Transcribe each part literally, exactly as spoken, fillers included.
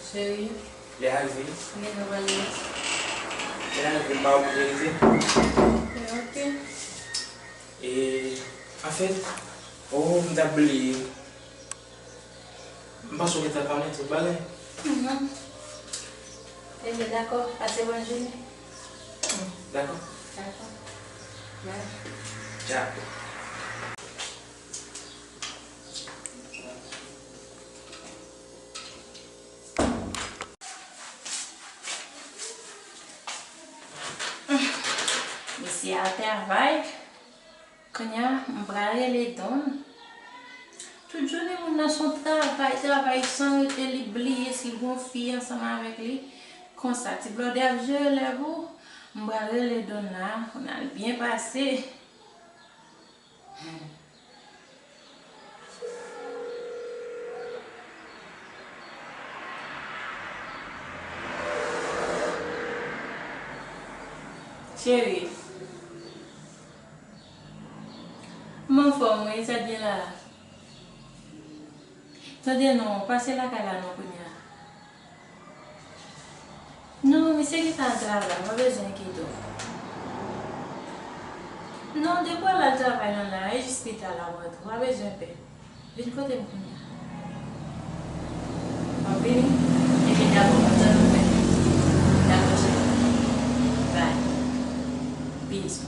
Cheri. Lè a rive. Kounye a nou pral ye. Lè a rive, m pa oblije rete. Ok. E, anfèt, oh, m t ap bliye. M panse w gentan konnen tout bagay. Mhm. Ebyen, dakò. Pase bòn jounen. Dakò. Dakò. Bye. Tchao. Mesye a travay. Kounye a, m pral rele Don. Tout jounen moun nan se yon travay, travay san rete, li bliye si l gen yon fi ansanm avèk li. Konsa, ti blòdè ap jere lè pou m pral rele Don la, pou n al byen pase. Cheri. M anfòm wi, sa k gen la a? Tande non, pase lakay la non kounye a. Non, misye gentan al travay, pa bezwen enkyete w. Non, depi w al travay lan la, e jis pita l ap rantre, pa bezwen pè. Vin kote m kounye a. W ap vini? Ebyen, dakò, m ap tann ou, bèl. Dakò, cheri. Bye. Bizou.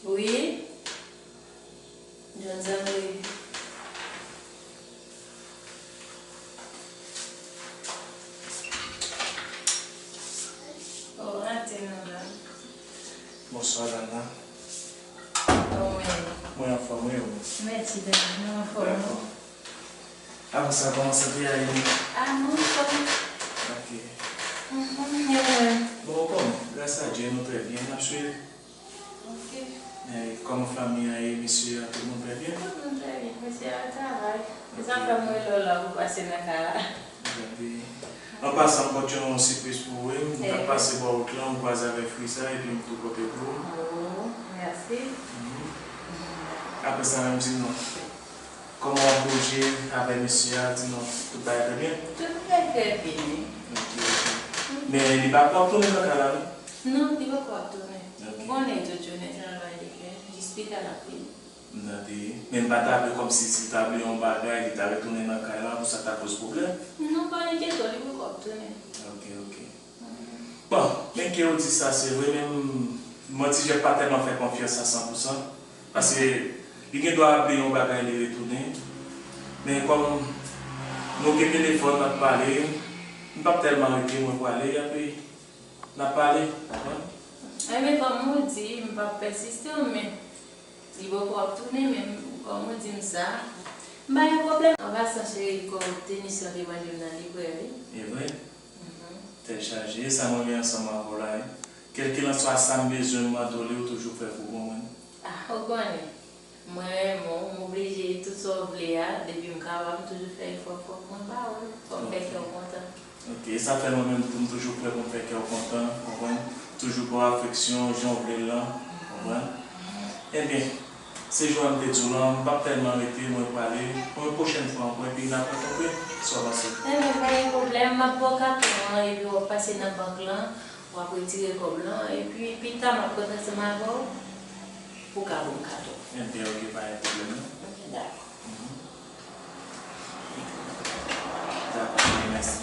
Wi. John Zandri. Oh, antre non, John. Bonswa, Lana. Kòman w ye? Mwen anfòm, wi, ou? Mèsi, Dani. Mwen anfòm. Dakò. Avan sa, kòman sante a ye? Ah, mwen anfòm. Ok. Mhm, e ou menm? Bon, kòman? Gras a Dye, nou trè byen. N ap swiv. Ok. E kòman fanmi an ye, mesye a, tout moun trè byen? Tout moun trè byen, mesye a al travay. Se sa fè m rele w la pou pase nan kay la. Gade. An pasan, m pote yon sipriz pou ou, wi. M t ap pase bò wout lan, m kwaze avèk Frisa, epi m tou pote pou ou. Oh, mèsi. Mhm. Apre sa, menm di m non. Kòman w ap bouje avè mesye a? Di non, tout bagay trè byen? Tout bagay trè byen, wi. Ok, ok. Men li pa poko ap tounen nan kay la, non? Non, li poko ap tounen. Ok. Ou konnen tout jounen travay li fè, jis pita l ap vini. M tande. Men m pa ta vle kòmsi si l ta bliye yon bagay, li ta retounen nan kay la, pou sa ta koz pwoblèm. Non, pa enkyete w, li poko ap tounen. Ok, ok. Bon, men ke w di sa, se vre, men m, mwen Ti Jèf pa tèlman fè konfyans a san pou san, paske li gen dwa ap bliye yon bagay, li retounen. Men kòm nou gen telefòn, n ap pale, m p ap tèlman rete, mwen prale, epi n ap pale, w konprann? Ebyen, kòm ou di, m p ap pèsiste, men li poko ap tounen, men kòm ou di m sa, m pa gen pwoblèm. An pasan, cheri, kòm tenis lan te mande m nan, li prè, wi. E vre? Mhm. Tèt chaje, e sa mwen gen ansanm avè w la, wi. Kèlkelanswa sa m bezwen, m mande w li, ou toujou prè pou ban mwen. Ah, ou konnen. Mwen renmen w, m oblije, tout sa w vle a, depi m kapab, m toujou fè efò, fòk mwen ba w l, fò m fè kè w kontan. Ok, e sa fè mwen menm tou, m toujou prè pou m fè kè w kontan, konprann? Toujou ba w afeksyon, jan w vle l lan, konprann? Ebyen, se jan m te di w lan, m p ap tèlman rete, mwen prale, yon pwochèn fwa ankò, epi n ap rankontre, sa w panse? Ebyen, pa gen pwoblèm, m ap ba w katon an, epi w ap pase nan bank lan, w ap retire kòb lan, epi pita m ap kontre ansanm avè w pou w ka ban m katon. Ebyen, ok, pa gen pwoblèm, non. Ok, dakò. Mhm. Dakò, cheri, mèsi.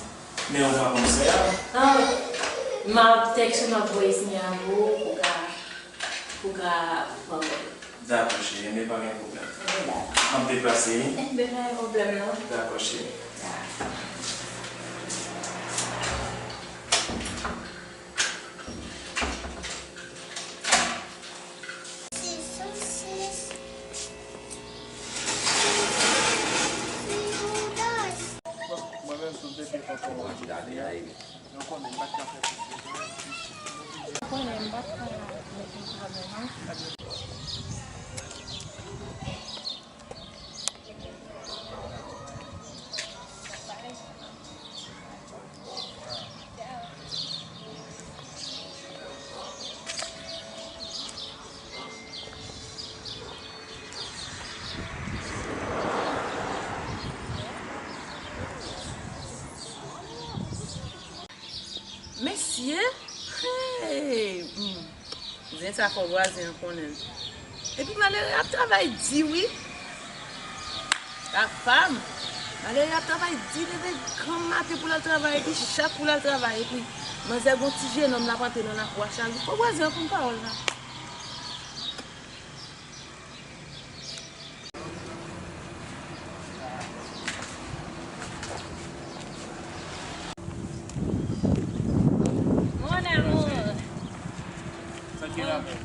Men ou pa konn sè a? Ah, m ap tèks ou, m ap voye sinyal pou ou, pou w ka, pou w ka pran kòb. Dakò, cheri, men pa gen pwoblèm. Ebyen, dakò. M ap deplase, wi. Ebyen, pa gen pwoblèm, non. Dakò, cheri. Dakò. Men sa fò vwazen an konnen l. Epi malere ap travay di wi. Lafanm. Malere ap travay di, leve granm maten pou l al travay, epi chak kou l al travay, epi manzè gon ti jenòm l ap antre nan lakou a chak jou. Fò vwazen an konn pawòl la. Mon amour. Sa ki la menm?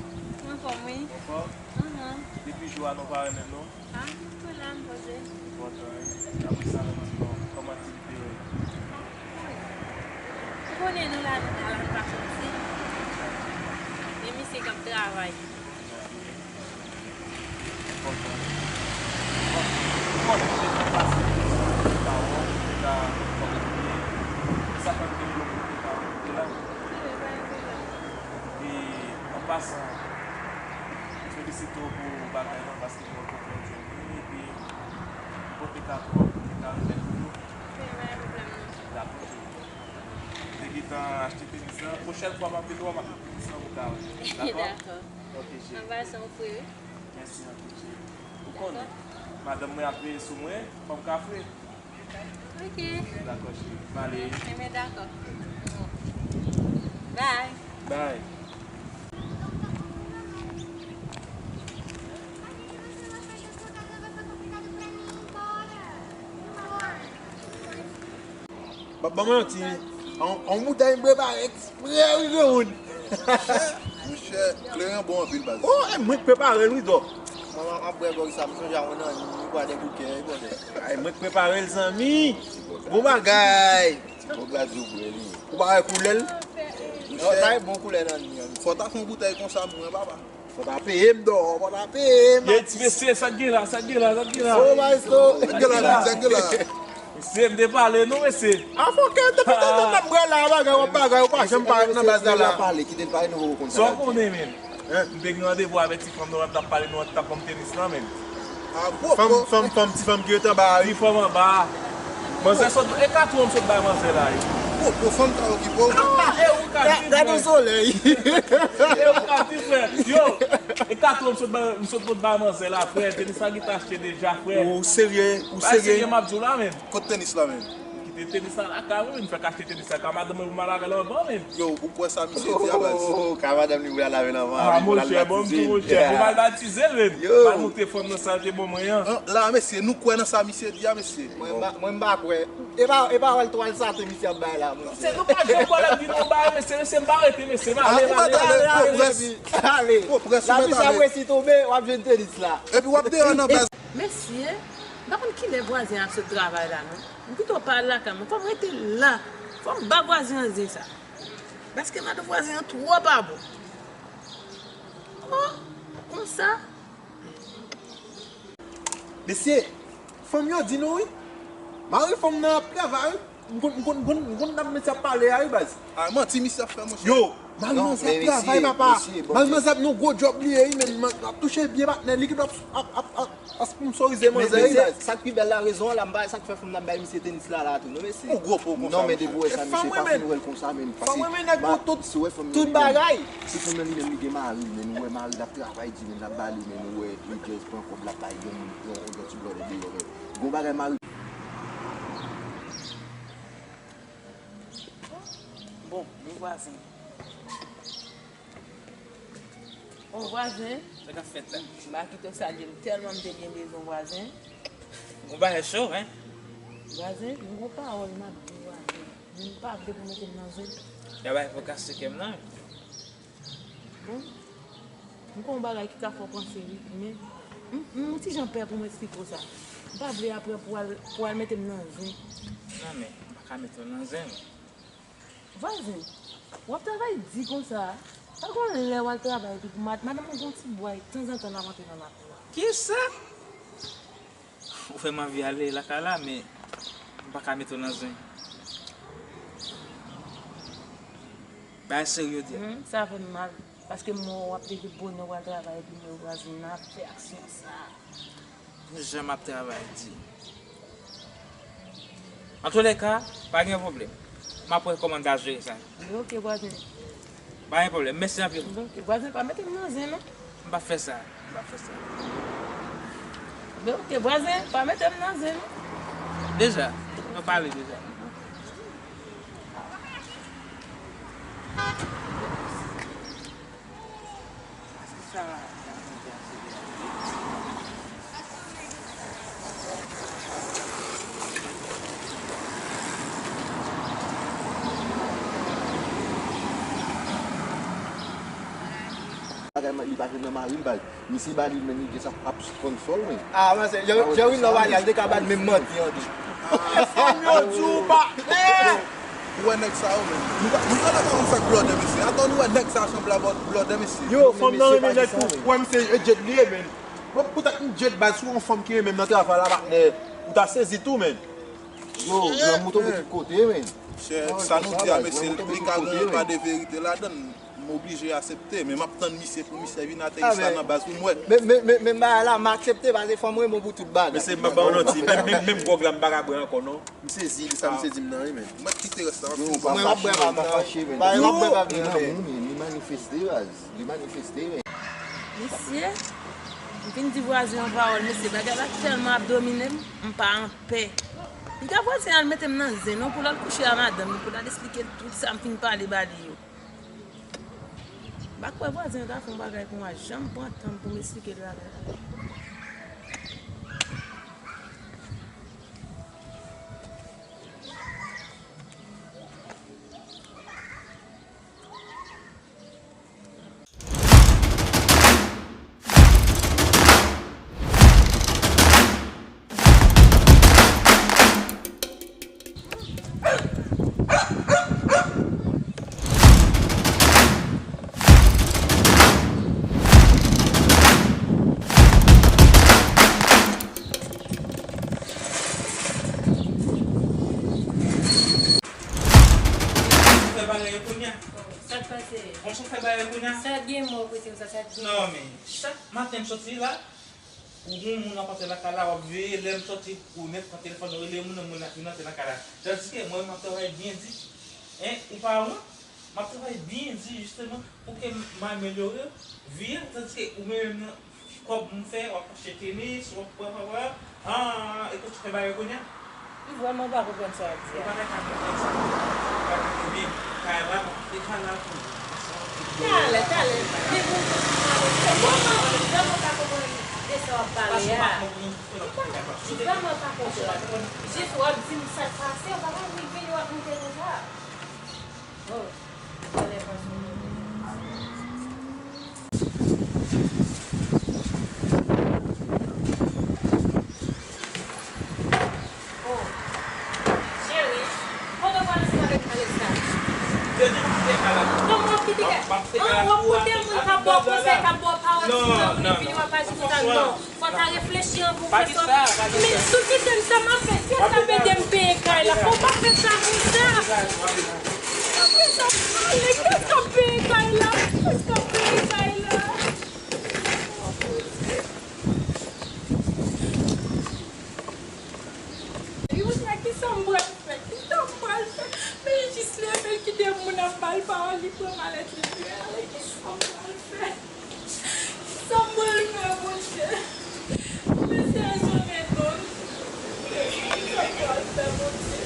Anfòm, wi. Anfòm? Aham. Depi jou a nou pa wè menm non? Ah, mwen la, m poze. Enpòtan, wi. Apre sa, nou di bon, kòman aktivite yo ye? Ou konnen nou la, nou pa, nou pa soti. Men misye k ap travay. Enpòtan. Bon, bon, se te pase, se te pawòl, se te ka kòmantye. Sa fè m te vle pou te ka monte la. E, an pasan, m felisite w pou bagay lan, paske mwen konprann jwenn li, epi pote kato a, pote ka remèt pou nou. Dakò, cheri. Te gentan achte tenis lan. Pwochèn fwa m ap vin wè w, m ap met tenis lan pou ka wè. Dakò? Dakò. Ok, cheri. Anba sa, w frè. Mèsi anpil, cheri. Ou konnen, madanm mwen ap veye sou mwen, fò m ka fre. Ok. Dakò, cheri. M ale. Enben, dakò. Bye. Bye. Ba, ban mwen yon ti, yon, yon boutèy m prepare eksprè wi granmoun. Monchè, kleren bon anpil baz. Oh, e mwen k prepare l wi dò. Mwen ap bwè gòj sa, m sonje a yon nan li, bwè de bouke, wi bwè. Ay, mwen k prepare l zanmi. Bon bagay. Ti bon glas yo bwè li. Ou pa wè koulè l? Monchè, sa e bon koulè nan li an. Fò ta fè yon boutèy konsa pou mwen papa. Fò ta peye m dò, fò ta peye m. Ye ti mesye, sa k gen la, sa k gen la, sa k gen la. Oh maestro. Sa k gen la, sa k gen la. Mesye, m te pale nou mesye. A fò kè, depi tantò n ap bwè la bagay, w ap bagay, ou pa janm parèt nan baz la la. Kite l pale, kite l pale, nou poko konn sa. Sa w konnen menm? M te gen randevou avèk ti fanm nan, w ap t ap pale, nou t ap ban m tenis lan menm. Fanm, fanm, fanm, ti fanm ki ret anba a wi. Ti fanm anba a. Manzè sot, e kato m sot bay manzè la wi. Gwo fanm ta okipe w. Ah, e ou ka di frè. Gade solèy. E ou ka di frè. Yo, e kato m sot bay, m sot bay manzè la frè. Tenis la ki t achte deja frè. Ou serye, ou serye. Serye m ap di w la menm. Kot tenis la menm? Kite tenis la lakay ou, m fèk achte tenis la ka madanm mwen pou m al avè l anvan menm. Yo, ou kwè sa misye di a baz? Oh, ka madanm li pou l al avè l anvan. Ah monchè, bon m di monchè, pou m al batize l menm. Yo. M al moute fanm nan sa l te ban mwen an. An, la mesye, nou kwè nan sa misye di a mesye. Mwen m pa, mwen m pa kwè. E pa, e pawòl twal saten misye ap bay la monchè. Se nou pa janm kwè lè m di nou bay mesye, mesye m pa rete mesye, m ale, m ale, m ale, ale. Lapli sa ap resi tonbe, w ap jwenn tenis la. Epi w ap deyò nan baz. Mesye, m pa konn kilè vwazen an ap sot travay la non. M pito pa al lakay mwen. Fò m rete la. Fò m ba vwazen an zen sa. Paske madanm vwazen an twò pa bon. Oh, konsa. Mesye, fanm yo di nou wi. Mari fanm nan ap travay wi. M konn, m konn, m konn, m konn nan mesye ap pale a wi baz. A manti misye ap fè monchè. Yo, mari manzè ap travay papa. Mari manzè ap nan gwo djòb li ye wi, men l ap touche byen patnè li ki ap, ap, ap, ap, ap sponsorize manzè wi baz. Sa k pi bèl la rezon an la m bay, sa k fè fanm nan bay misye tenis la la tou non mesye. Yon gwo po konsa. Non men depi w wè sa misye pase nou wè l konsa men pase. Fanm renmen nèg pou tout, tout bagay. Si fanm nan li menm li gen mari l men nou wè mari l ap travay di men l ap ba li men nou wè li just pran kòb l ap bay yon moun, yon, yon ti blòdè deyò men. Gon bagay mari. Bon, yon vwazen. Yon vwazen. Sa k ap fèt la? M pa kite w salye m tèlman m te byen bezwen vwazen. Yon bagay cho, en? Vwazen, m gon pawòl m ap di vwazen. Men m pa vle pou mete m nan zen. Y a bay pou kase kè m nan. Bon, m gon bagay ki ka fè w panse wi, men m, m yon ti jan pè pou m eksplike w sa. M pa vle apre pou al, pou al mete m nan zen. Non, men m pa ka mete w nan zen, non. Vwazen, w ap travay di konsa. Pa gon lè w al travay epi pou mad-, madanm ou gon ti bway, tanzantan l ap antre nan lakou a. Kisa? Ou fè m anvi ale lakay la, men m pa ka mete w nan zen. Bagay serye w di a. Hmm, sa fè m mal, paske m wè w ap leve bonè w al travay epi m wè vwazen nan ap fè aksyon sa. Jan m ap travay di. Antoulèka, pa gen pwoblèm. M ap wè kòman m ta jere sa. Ok, vwazen. Pa gen pwoblèm, mèsi anpil. Donk, vwazen, pa mete m nan zen, non. M p ap fè sa, m p ap fè sa. Ben, oke, vwazen, pa mete m nan zen, non. Deja, nou pale deja. Bagay, li pa jwenn nan mari l, baz. Misye ba li, men li gen sa ap sponsor l, men. Ah, men se Jerry, Jerry lè w ale, al te ka ba l menm manti an tou. Fanm yo di w pa. Ou wè nèg sa yo, men. Nou pa, nou pa dakò ann fè blòdè, mesye. Atann, ou wè nèg sa sanble a blòdè, mesye. Yo, fanm nan renmen nèg tou. Ou wè misye e Djed li ye, men. Bon, poutèt m Djed, baz, si w yon fanm ki renmen m nan travay la, patnè, ou ta sezi tou, men. Yo, lanmou tonbe tout kote, men. Chè, sa nou di a, mesye, li ka gen yon pa de verite ladan l. M oblije aksepte, men m ap tann misye pou misye vin ateri sa nan baz pou m wè. Men, men, men, men bagay la, m aksepte, paske fanm renmen w pou tout bagay. Mesye, m ap ba w manti, menm, menm, menm gwòg la, m pa ka bwè ankò, non. M sezi, li sa m sezi m nan, wi, men. Mwen kite rès la, m ap fini. Mwen, m ap bwè pa m nan. Mwen, m ap bwè pa m nan, men. Li manifeste, baz. Li manifeste, men. Mesye, m fin di vwazen yon pawòl, mesye, bagay la tèlman ap domine m, m pa anpè. Li ka vwazen al mete m nan zen, non, pou l al kouche a madanm li, pou l al esplike l tout sa m fin pale ba li yo. M pa kwè vwazen yo ta fè yon bagay pou mwen, janm pran tan m pou m esplike l bagay la. Sa k pase? Kòman w fè bagay kounye a? Sa t gen mò kote w sa, sa t gen. Non, men, chak maten m soti la, ou gen yon moun ap antre lakay la, w ap veye lè m soti, ou nèk pran telefòn, ou rele moun nan, moun nan vin antre lakay la. Tandiske mwen, m ap travay byen di. Hein, ou pa wont? M ap travay byen di, jisteman, pou ke m amelyore vi a, tandiske ou menm nan, kòb m fè, w ap achte tenis, w ap pran, pran, pran. Ah, e kote w fè bagay kounye a? M vrèman pa konprann sa w ap di a. Ou pa ta ka konprann sa. Ou pa ta konprann. Kay la, e kay la tou. Talè, talè. Men bon, m vrèman, vrèman pa konprann de sa w ap pale a. M vrèman pa konprann. Jis w ap di m sa k pase, w pa ka vin vini w ap monte konsa. Oh. Oh, cheri, kote w pral sou avèk Alexa? Kòman w ap kite kay? An, w ap koute moun k ap ba w konsèy, k ap ba w pawòl sou nan moun epi w ap aji konsa, non. Fò w ta reflechi anvan w fè sa. Men si w kite m, sa m ap fè? Kiyès k ap ede m peye kay la? Fò w pa fè sa konsa. Apre sa, ale, kiyès k ap peye kay la? Kiyès k ap peye kay la? Yo, sa ki sa m pral fè? Ki sa m pral fè? Men jis leve l kite moun ap ba l pawòl, li pran malèt li, li ale. Ki sa m pral fè? Sa m pral fè, Bondye? Mesye a sonnen don. Sa m pral fè, Bondye?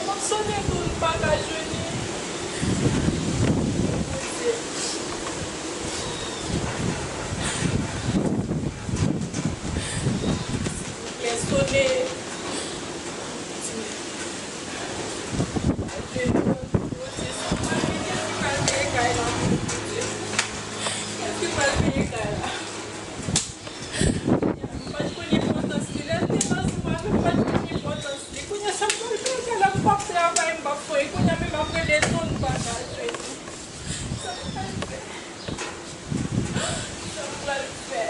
M ap sonnen don, m pa ka jwenn li. Bondye. Silvouplè, sonnen. Bondye, Bondye, si w pa gen kèk ki pral peye kay la, Bondye. Kèk ki pral peye kay la. M pa t konn enpòtans li. Lè l te nan sou mwen, m pa t konn enpòtans li. Kounye a, sa m pral fè, kay la, m p ap travay, m p ap fè anyen. Kounye a, men m ap rele don, m pa ka jwenn li. Sa m pral fè? Sa m pral fè?